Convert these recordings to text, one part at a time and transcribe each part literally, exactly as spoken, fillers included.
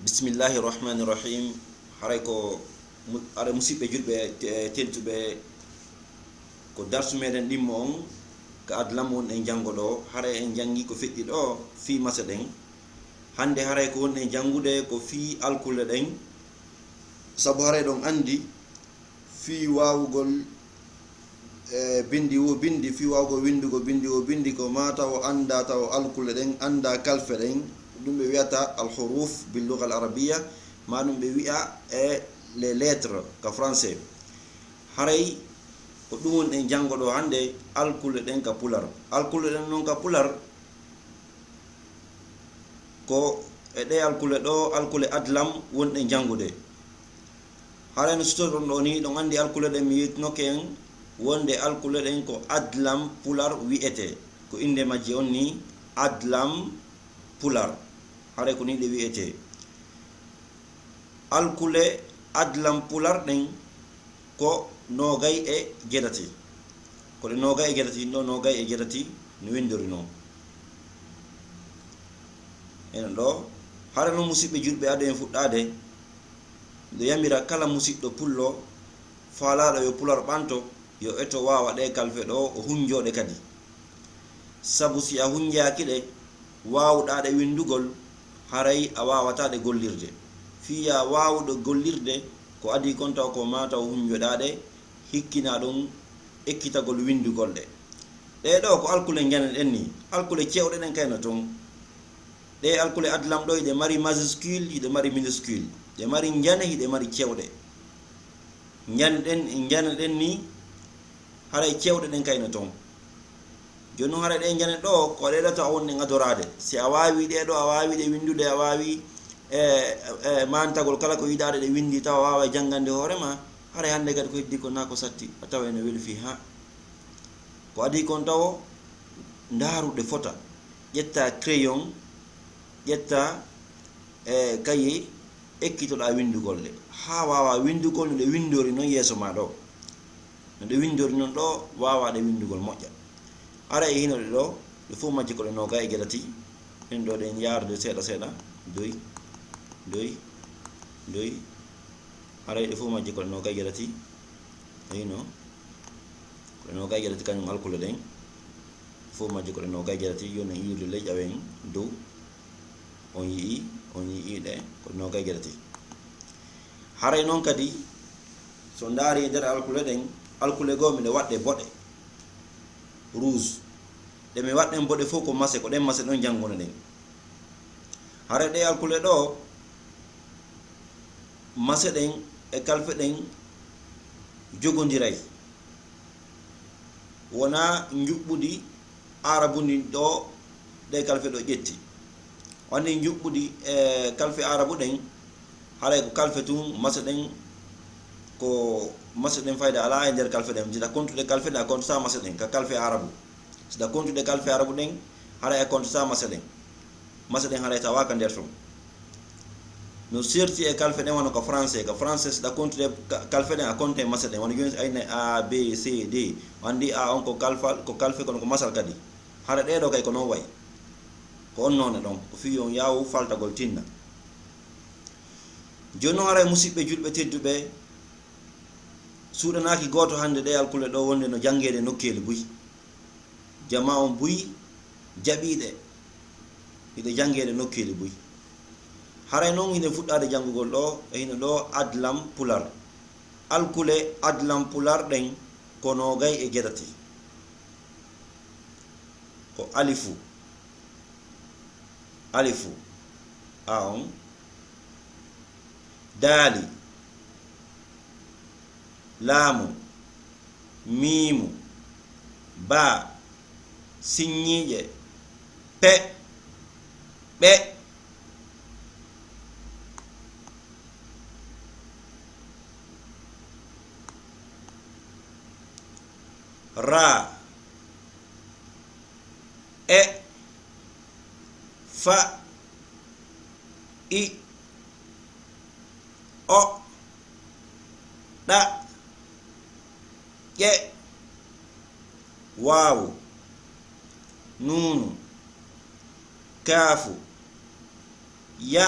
Bismillahi rahmani rahim. Haray ko mu- haray musidɓe julɓe te- tedduɓe, ko darsu meɗen ɗimmo on ka adlam won en janngo ɗo. Haray en janngi ko feƴƴi ɗo fii mase ɗen. Hannde haray ko won en janngude ko fii alkule ɗen, sabu haray ɗon anndi fii waawugol e bindi wo bindi, fii waawugol winndugol bindi wo bindi, ko maa taw anndaa taw alkule ɗen, anndaa kalfe ɗen. Ɗum ɓe wiyata alhuruf bil lugha al arabiya, maa ɗum ɓe wiya e les lettres ka français. Haray ko ɗum woni en janngo ɗo hannde, alkule ɗen ka pular. Alkule ɗen non ka pular, ko e ɗe alkule ɗo, alkule adlam wonɗen janngude. Haray no sitoɗon ɗo ni, ɗon anndi alkule ɗen mi yetnoke en wonde alkule ɗen ko adlam pular wi'ete. Ko innde majje on ni adlam pular. Haray ko ni ɗe wi'ete. Alkule adlam pular ɗen ko noogay e jeetati. Ko ɗe noogay e jeetati, ɗo noogay e jeetati no winndori non. Eno ɗo, hara non musidɓe julɓe, ado en fuɗɗaade, miɗo yamira kala musiɗɗo pullo faalaaɗo yo pular ɓanto, yo eto waawa ɗe kalfe ɗo, o hunjoo ɗe kadi. Sabu si a hunjaaki ɗe, waawuɗaa ɗe winndugol, haray a waawataa ɗe gollirde. Fii yo a waawu ɗe gollirde, ko adii kon taw ko maa taw hunjoɗaa ɗe, hikkinaa ɗum ekkitagol winndugol ɗe. Ɗee ɗoo ko alkule njane ɗen nii, alkule cewɗe ɗen kay no ton. Ɗee alkule adlam ɗoo, hiɗe mari majuscule, hiɗe mari minuscule, ɗe mari njane, hiɗe mari cewɗe. Njane ɗen, njane ɗen nii, haray cewɗe ɗen kay no ton. Jooni non haray ɗee njane ɗoo, ko ɗee ɗoo taw a wonɗen adoraade. Si a waawi ɗee ɗoo, a waawi ɗe winndude, a waawi, e, e, maantagol kala ko yiɗaaɗo ɗe winndi, tawa a waaway janngande hoore maa, haray hannde kadi ko heddii ko naa ko satti, a tawa ene weli fii haa. Ko adii kon tawo, ndaaru ɗe fota, ƴetta crayon, ƴetta, e, cahier, ekkitoɗaa winndugol ɗe, haa waawaa winndugol no ɗe winndori non yeeso maa ɗoo. No ɗe winndori non ɗoo, waawaa ɗe winndugol moƴƴa. Haray e hino ɗe ɗoo, ɗe fof majje ko ɗe noogay e jeetati. Ɗen ɗoo ɗen yaarude seeɗa seeɗa, doy, doy, doy. Haray ɗe fof majje ko ɗe noogay e jeetati. E hino, ko ɗe noogay e jeetati kañum alkule ɗen. Fof majje ko ɗe noogay e jeetati, yo en iwrude ley ƴawen dow. On yi'i, on yi'i ɗe, ko ɗe noogay e jeetati. Haray non kadi, so ndaari e nder alkule ɗen, alkule goo miɗo waɗɗe boɗe, rouge. Ɗe mi waɗɗen boɗe fof ko mase, ko ɗen mase ɗon jannguno ɗen. Haray ɗe alkule ɗoo, mase ɗen e kalfe ɗen jogondiray. Wonaa njuɓɓudi aarabu ndin ɗoo, ɗe kalfe ɗoo ƴetti. Wani njuɓɓudi e kalfe aarabu ɗen, haray ko kalfe tun, mase ɗen, ko mase ɗen fayda alaa e nder kalfe ɗen. Jiɗa kontude kalfe ɗen, a kontataa mase ɗen, ka kalfe aarabu. Siɗa kontude kalfe aarabu ɗen, haray a kontataa mase ɗen. Mase ɗen haray tawaaka nder ton. No serti e kalfe ɗen wano ka français. Ka français siɗa kontude ka- kalfe ɗen a konte mase ɗen. Wano jooni si ayne A, B, C, D. O anndi A on ko kalfal, ko kalfe kono ko masal kadi. Hara ɗee ɗoo kay ko non wayi. Ko on noone ɗon. Ko fii on yaawu faltagol tinna. Jooni non haray musidɓe julɓe tedduɓe, suuɗanaaki gooto hannde ɗee alkule ɗoo wonde no janngeede nokkeeli buy. Jamaa on buy jaɓiiɗe, hiɗe janngeede nokkeeli buy. Haray non hiɗen fuɗɗaade janngugol ɗoo, e hino ɗoo adlam pular. Alkule adlam pular ɗen ko noogay e jeetati. Ko alifu, alifu, a on, daali, laamu, miimu, baa, sinnyiije, pe, ɓe, raa, e, fa, i, o, ɗa, ƴe, waawu, nuunu, kaafu, ya,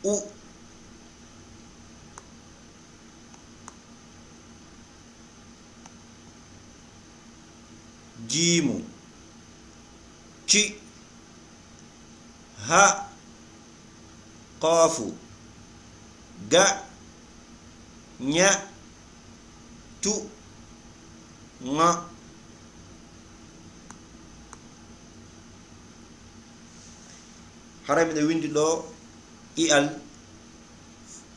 U, jiimu, ci, ha, qoofu, ga, ña, tu, ŋo. Haray miɗo winndi ɗoo i'al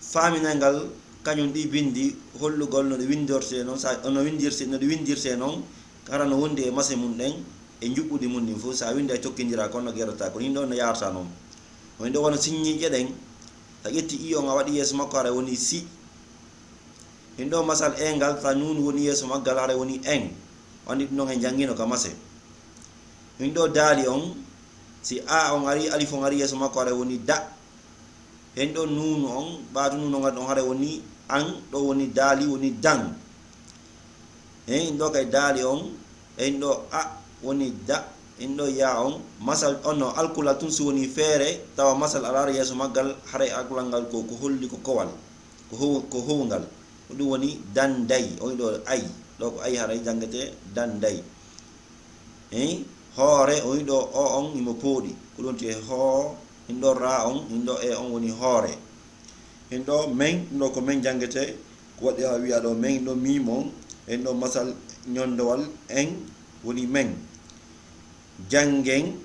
faaminangal kañum ɗii binndi, hollugol no ɗi winndortee noon, sa, no winndortee, no ɗi winndortee noon, hara no wondi e mase mum ɗen, e njuɓɓudi mum ɗin fof, sa winndi a tokkindiraa, kono no gerata, kono hin ɗoo no yaarta noon. Woni ɗoo wano siññiiɗe ɗen, sa ƴetti i on a waɗi yeeso makko, haray woni si. Hin ɗoo masal e ngal, sa nuunu woni yeeso maggal, haray woni en. Wandi ɗum ɗon en janngino ka mase. Hin ɗoo daali on, si a on ari, alif on ari yeeso makko, haray woni da. Hin ɗoo nuunu on, ɓaatu nuunu on ari ɗon, haray woni an, ɗoo woni daali, woni dan. Hin ɗoo kay daali on, hin ɗoo a woni da, hin ɗoo ya on, masal on no alkulal tun si woni feere, tawa masal alaara yeeso maggal, haray alkulal ngal ko, ko holli ko kowal, ko how-, ko howngal. Ko ɗum woni danday, on ɗoo ay, ɗoo ko ay haray janngete danday. Hin hoore, on ɗoo o on himo pooɗi, ko ɗum te hoo, hin ɗoo ra on, hin ɗoo e on woni hoore. Hin ɗoo men, ɗum ɗoo ko men janngete, ko waɗi a wi'a ɗoo men, ɗoo miim on, hin ɗoo masal ñonndowal en woni men. Janngen,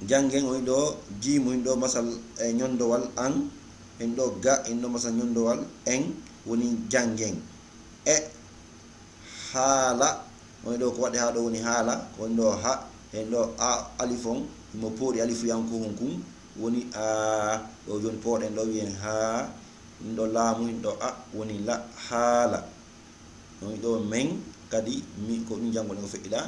janngen, on ɗoo jiimu, hin ɗoo masal e ñonndowal an, hin ɗoo ga, hin ɗoo masal ñonndowal en woni janngen. E haala, on ɗoo ko waɗi haa ɗoo woni haala, ko on ɗoo ha, hin ɗoo a alif on, himo pooɗi alifu yanko hun kun, woni a, ɗoo jooni pooɗen ɗoo wi'en haa, ɗum ɗoo laamu, ɗum ɗoo a, woni la, haala. Ɗum ɗoo men kadi, mi, ko ɗum janngo ɗen ko feƴƴiɗa,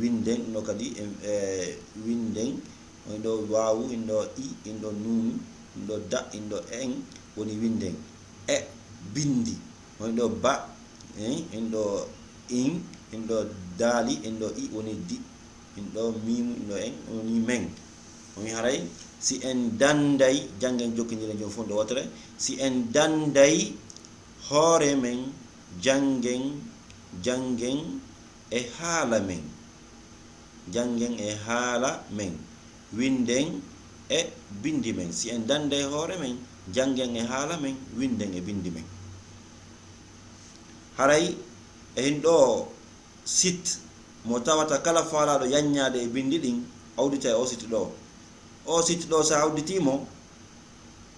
winden ɗum ɗoo kadi, e, e, winden, ɗum ɗoo waawu, ɗum ɗoo i, ɗum ɗoo nuunu, ɗum ɗoo da, ɗum ɗoo en, woni winden. E, binndi, ɗum ɗoo ba, e, ɗum ɗoo in, ɗum ɗoo daali, ɗum ɗoo i, woni di. Min ɗoo miimu, min ɗoo en, on ni men. On ni haray, si en danday, janngen jokkindiren jooni fof nde wootere. Si en danday hoore men, janngen, janngen e haala men. Janngen e haala men. Winden e binndi men. Si en danday hoore men, janngen e haala men, winden e binndi men. Haray, e hin ɗoo, site mo tawata kala faalaaɗo yaññaade e binndi ɗin, a uddita e oo site ɗoo. Oo site ɗoo, so a udditii mo,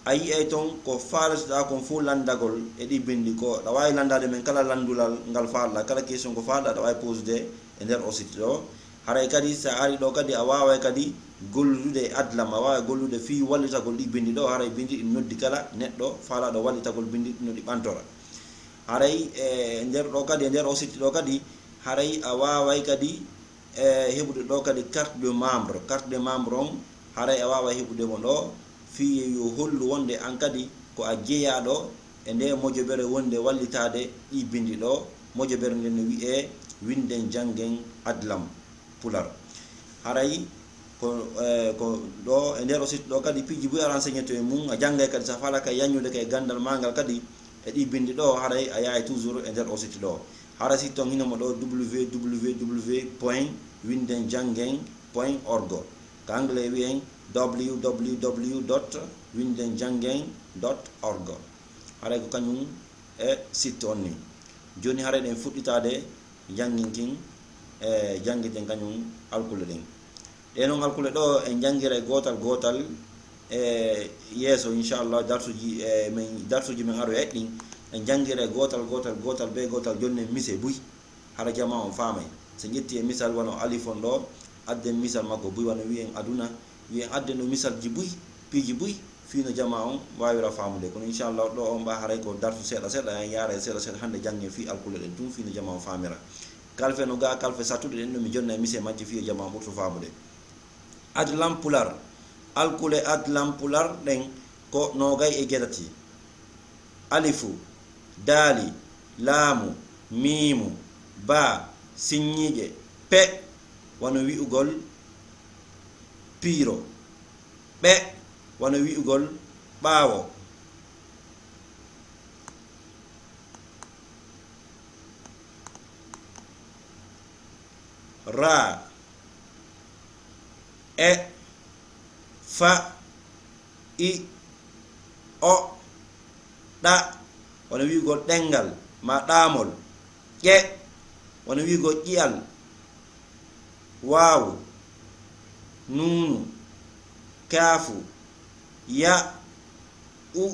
a yi'ay ton ko faaletoɗaa kon fof lanndagol e ɗii binndi. Ko aɗa waawi lanndaade men kala lanndulal ngal faalɗaa, kala question ko faalɗaa, aɗa waawi posude e nder oo site ɗoo. Haray kadi, so a arii ɗoo kadi, a waaway kadi gollude e adlam, a waaway gollude fii wallitagol ɗii binndi ɗoo. Haray binndi ɗin noddi kala neɗɗo faalaaɗo wallitagol binndi ɗin no ɗi ɓantora. Haray e nder ɗoo kadi, e nder oo site ɗoo kadi, haray a waaway kadi, e, heɓude ɗoo kadi carte de membre. Carte de membre on, haray a waaway heɓude mo ɗoo, fii yo hollu wonde an kadi ko a jeyaaɗo e ndee mojobere wonde wallitaade ɗii binndi ɗoo. Mojobere nden no wi'ee Winden Janngen Adlam Pular. Haray ko, e, ko ɗoo, e nder oo site ɗoo kadi, piiji buy a renseigné to e mum, a janngay kadi, so a faalaa kay yaññude kay ganndal maa ngal kadi, e ɗii binndi ɗoo, haray a yahay toujours e nder oo site ɗoo. Haray site on hino mo ɗoo, W W W point winden janngen point org. Ka anglais wi'en W W W dot winden janngen dot org. Haray ko kañum e site on ni. Jooni haray ɗen fuɗɗitaade jannginkin, e, janngiten kañum alkule ɗen. Ɗee non alkule ɗoo en janngiray gootal gootal e yeeso, inchallah, darsuji, e, men, darsuji men aroya e ɗin. En janngiray gootal gootal gootal bee gootal, jonnen mise buy, hara jamaa on faamay. So en ƴetti e misal wano alif on ɗoo, adden misal makko buy, wano wi'en aduna, wi'en adden ɗoo misalji buy, piiji buy, fii no jamaa on waawira faamude. Kono inchallah ɗoo on ɓaa haray ko darsu seeɗa seeɗa, en yaara e seeɗa seeɗa hannde janngen fii alkule ɗen tun, fii no jamaa on faamira. Kalfe no gaa, kalfe sattuɗe ɗen ɗoo mi jonna e mise majje fii yo jamaa on ɓurtu faamude. Adlam Pular. Alkule Adlam Pular ɗen ko noogay e jeetati. Alifu, daali, laamu, miimu, baa, siññiiƴe, pe, wano wi'ugol piiro, ɓe, wano wi'ugol ɓaawo. Raa, e, fa, i, o, ɗa, wano wi'ugol ɗemngal maa ɗaamol. Ƴe, wano wi'ugol ƴi'al. Waawu, nuunu, kaafu, ya, u.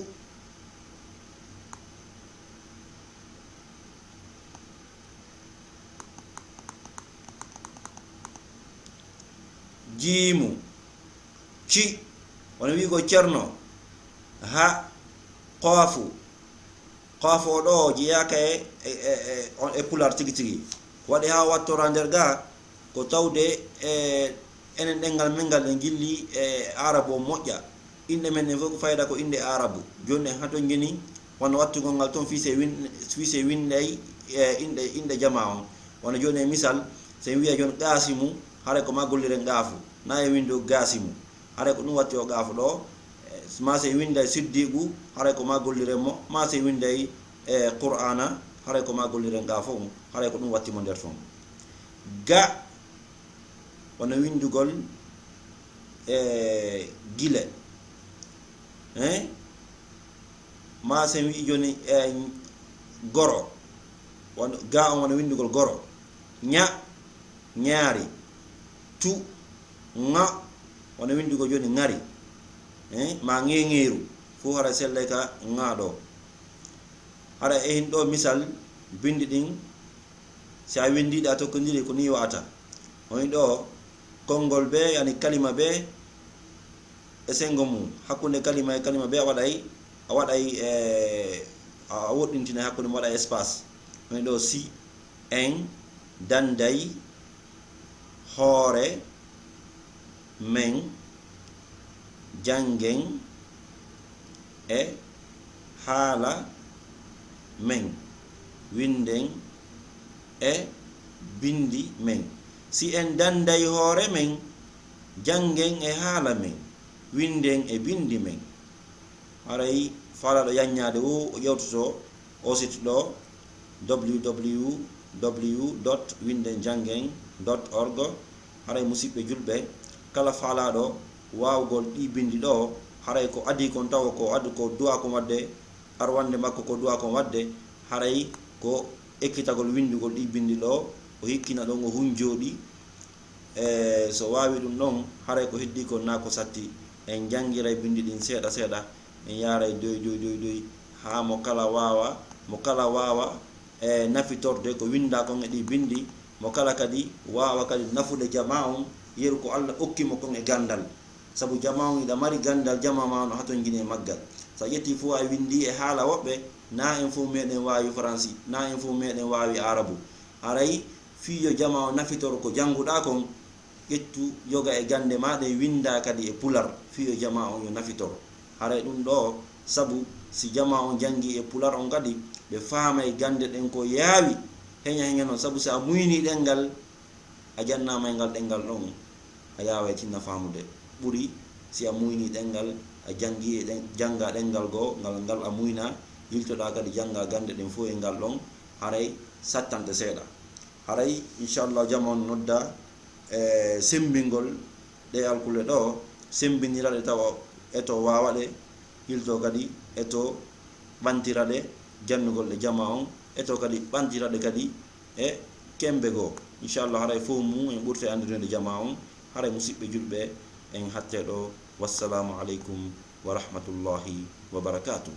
Jiimu, ci, wano wi'ugol Cerno. Ha, qoofu. Qoofu o ɗoo jeyaaka e, e, e, e, on, e Pulaar tigi tigi. Ko waɗi haa wattora nder gaa, ko tawde e enen ɗemngal men ngal en jilli e Aarabu o moƴƴa. Inɗe men ɗen fof ko fayda ko inɗe Aarabu. Jooni en hatonjini wano wattugol ngal toon fii si win-, fii si winnday e inɗe, inɗe jamaa on. Wano jooni e misal, si en wi'a jooni Qaasimu, haray ko maa golliren Qaafu. Na en winndo Gaasimu. Haray ko ɗum watti o Qaafu ɗoo. E, maa si en winnday Siddiiqu, haray ko maa golliren mo. Maa si en winnday, e, Qur'aana, haray ko maa golliren Qaafu on. Haray ko ɗum watti mo nder toon. Ga, wano winndugol, e, gile. Hein? Maa si en wi'i jooni, e, goro. Wano, ga on wano winndugol goro. Ña, ñaari. Tu, ŋa, wano winndugol jooni ŋari. Eh, maa ŋeeŋeeru. Fof hara sellay ka ŋa ɗoo. Hara e hin ɗoo misal, binndi ɗin, si a winndii ɗi a tokkondiri ko nii wa'ata. Hono ɗoo, konngol bee, yani kalima bee, e senngo mum, hakkunde kalima e kalima bee a waɗay, a waɗay, e, a woɗɗintinay hakkunde mum, waɗay espace. Hono ɗoo si, en, dannday, hoore, men, janngen, e, haala, men, winnden, e, binndi men. Si en dannday hoore men, janngen e haala men, winnden e binndi men. Haray faalaaɗo yaññaade o, o ƴeewtoto o site ɗoo, w w w dot winndenjanngen dot org. Haray musiɓɓe julɓe, kala faalaaɗo waawugol ɗii binndi ɗoo, haray ko adii kon tawa ko adu ko du'aa kon waɗde, arwannde makko ko du'aa kon waɗde, haray ko ekkitagol winndugol ɗii binndi ɗoo, o hikkina ɗon o hunjooɗi. E so waawi ɗum ɗon, haray ko heddii kon naa ko satti, en njanngiray binndi ɗin seeɗa seeɗa, en yaaray doy doy doy doy, haa mo kala waawa, mo kala waawa, e nafitorde ko winndaa kon e ɗii binndi, mo kala kadi waawa kadi nafude jamaa on, yeru ko Alla okki mo kon e ganndal. Sabu jamaa on hiɗa mari ganndal, jamaa maa no hatonjini e maggal. So a ƴettii fof a winndii e haala woɓɓe, naa en fof meeɗen waawi faransi, naa en fof meeɗen waawi aarabu. Haray fii yo jamaa on nafitor ko jannguɗaa kon, ƴettu yoga e gannde maa ɗen, winndaa kadi e pular, fii yo jamaa on yo nafitor. Haray ɗum ɗoo, sabu si jamaa on janngii e pular on kadi, ɓe faamay gannde ɗen ko yaawi, heña heña non, sabu si a muynii ɗemngal, a jannaama e ngal ɗemngal ɗon, a yaaway tinna faamude. Ɓuri si a muynii ɗemngal, a janngii e ɗen, janngaa ɗemngal goo, ngal, ngal a muynaa, yiltoɗaa kadi janngaa gannde ɗen fof e ngal ɗon, haray sattante seeɗa. Haray, inchallah, jamaa on nodda, e, semmbingol ɗee alkule ɗoo, semmbinira ɗe tawa e to waawa ɗe, yiltoo kadi e to ɓantira ɗe, jannugol ɗe jamaa on, e to kadi ɓantira ɗe kadi e kemmbe goo. Inchallah, haray fof mum en ɓurtay anndirinde jamaa on, haray musiɓɓe julɓe en hatte ɗoo. Wassalaamu aleykum wa rahmatullahi wa barakaatuh.